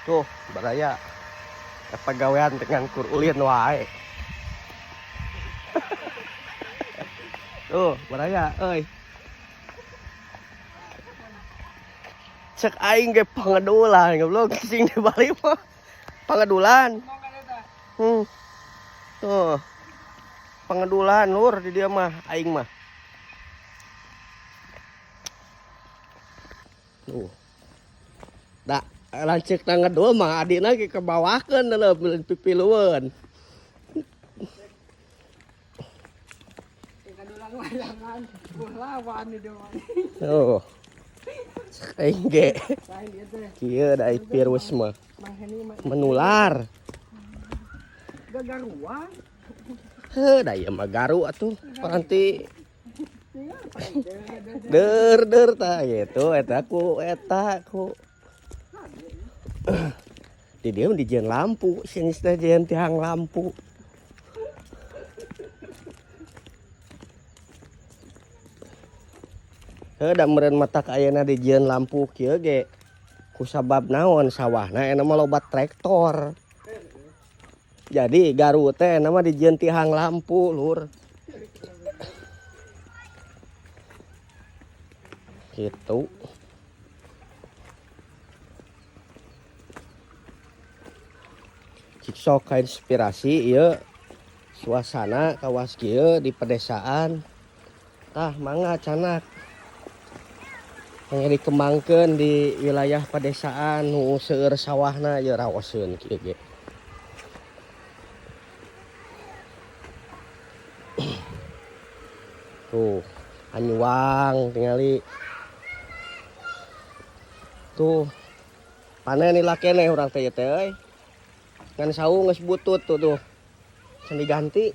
Tuh, baraya. Pagawean dengan kur ulin wae. Tuh, baraya euy. Cek aing ge pangedulan goblok sing di Bali mah. Pangedulan. Tuh. Pangedulan lur di dia mah aing mah. Tuh. Da lanceuk na ngedul mah adina ge kebawakeun leuh pipilueun. Tuh. Aing ge. Kieu da virus mah. Menular. Gagaruan. Heuh, da ieu mah garu atuh. Paranti der der tah gitu eta ku eta ku. Di dieu mah dijieun lampu, sieun teh jieun tiang lampu. Heuh, da meureun matak ayeuna dijieun lampu kieu ge kusabab naon sawahna eta mah loba traktor. Jadi garu teh nama dijieun tihang lampu lur. Gitu. Cik sok ka inspirasi ieu suasana kawas kieu di pedesaan. Tah mangga canak. Yang dikembangkeun di wilayah pedesaan nu seueur sawahna ieu raoseun kieu ge. Tuh, anyuang tingali. Tuh. Panen lila keneh urang teh ieu teh euy. Ngan saung geus butut tuh tuh. Can diganti.